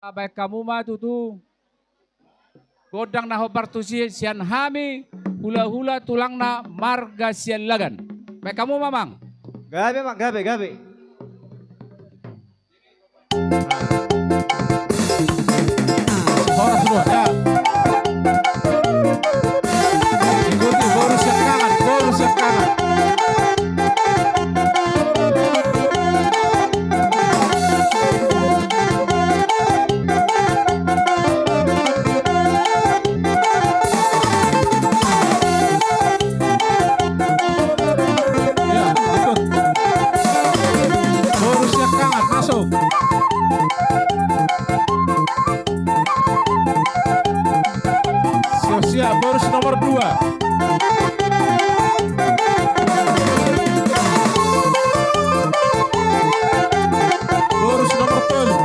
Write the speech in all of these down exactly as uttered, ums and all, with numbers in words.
Baen hamu ma tutu gondang na hombar tusi sian hami hulahula tulangna marga Siallagan. Baen hamu ma, Amang. Gabe, Amang, gabe, gabe. Horas, Bos, ya. Ikuti, boru siap tangan, boru siap tangan. Ya, ikut. Boru siap tangan, masuk. Siap-siap, boru nomor dua. Boru nomor tolu.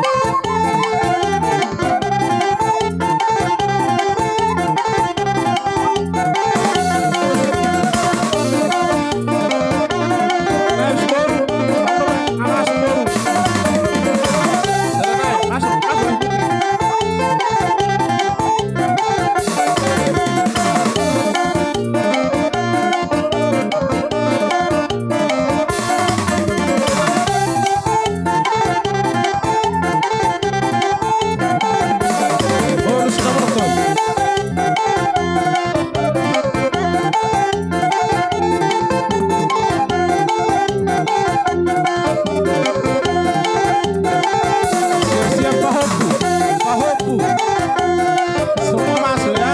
Siap-siap, pahompu, pahompu. Semua masuk, ya.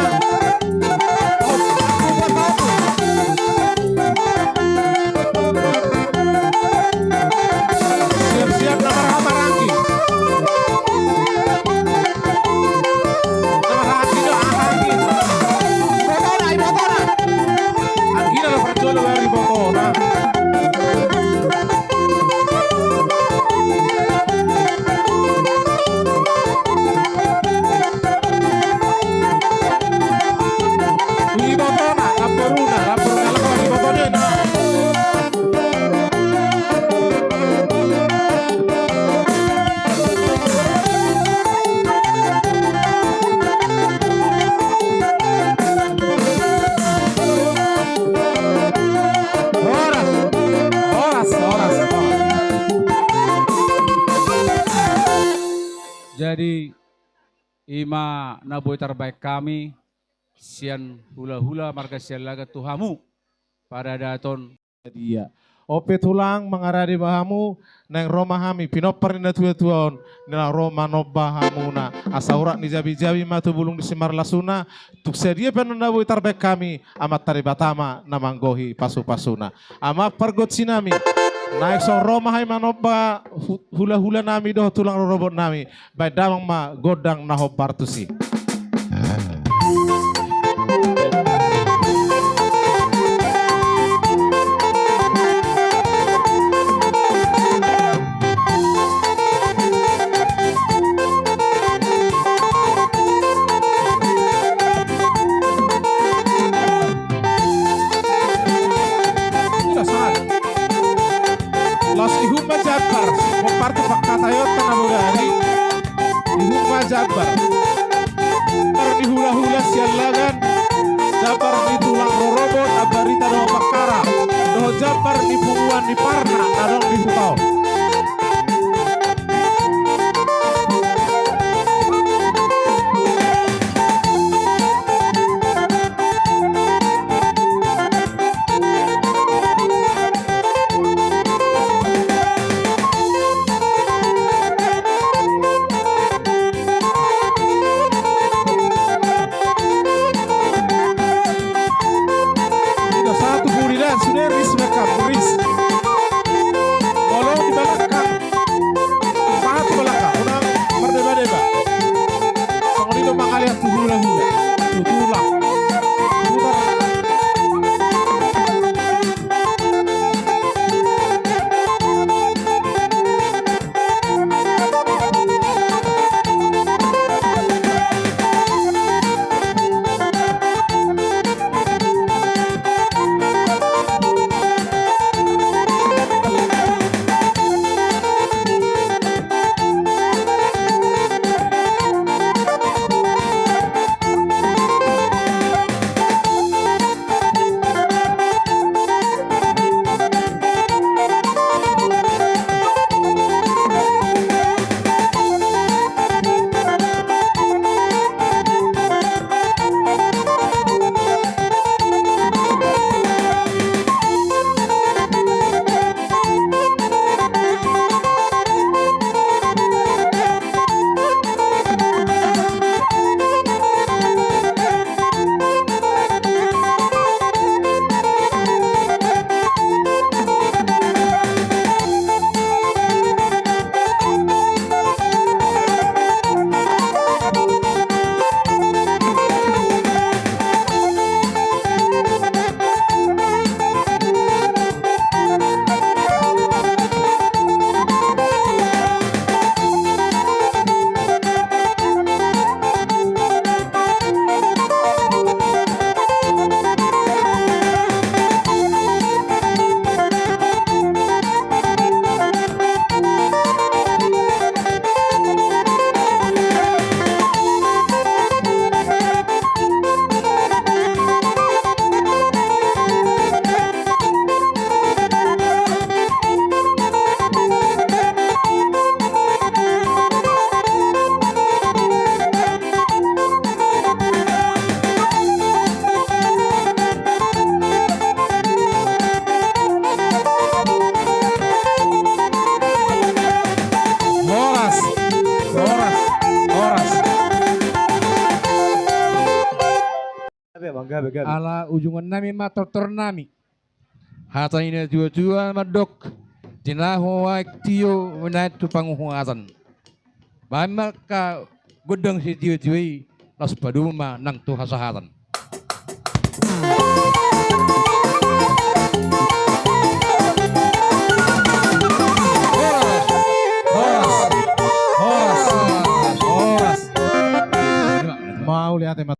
Siap-siap, na marhahamaranggi. Na marhahamaranggi do, hahamaranggi. Ibotona, ibotona. Anggina do parjolo baru ibotona. Ibotona, namboruna, namboruna, laho ibotona. Horas, horas, horas, horas. Jadi, i ma na boi tarbaen hami sian hulahula marga Siallagan tu hamu paradaton. Dia. On pe tulang, mangarade ma hamu, naeng ro ma hami, pinompar ni natuatua on, na ro manomba hamuna. Asa urat ni jabijabi ma tu bulung ni simarlasuna, tung sadia pe annon na boi tarbaen hami, Amanta Debata ma na manggohi pasupasuna. Amang pargonsi nami, naeng so ro ma hami manomba hu-, hulahula nami dohot tulang rorobot nami, baen damang ma gondang na hombar tusi. Laos ihut ma jambar, hombar tu pangkataionta na bodari. Ihut ma jambar. Jambar ni hulahula Siallagan, jambar ni tulang rorobot Ambarita dohot Bakkara, dohot jambar ni punguan ni Parna na adong di huta on. Ina satu budi dan sudah ris mereka, ris. Molo di Gabe, gabe. Ala ujungonnami ma tortornami. Hata ni natuatua mandok, tinahu aek tio menaen tu panguhuatan. Baen ma angka gondang sitiotio i, laos padomu ma nang tu hasahatan. Horas, horas, horas, horas. Mauliate ma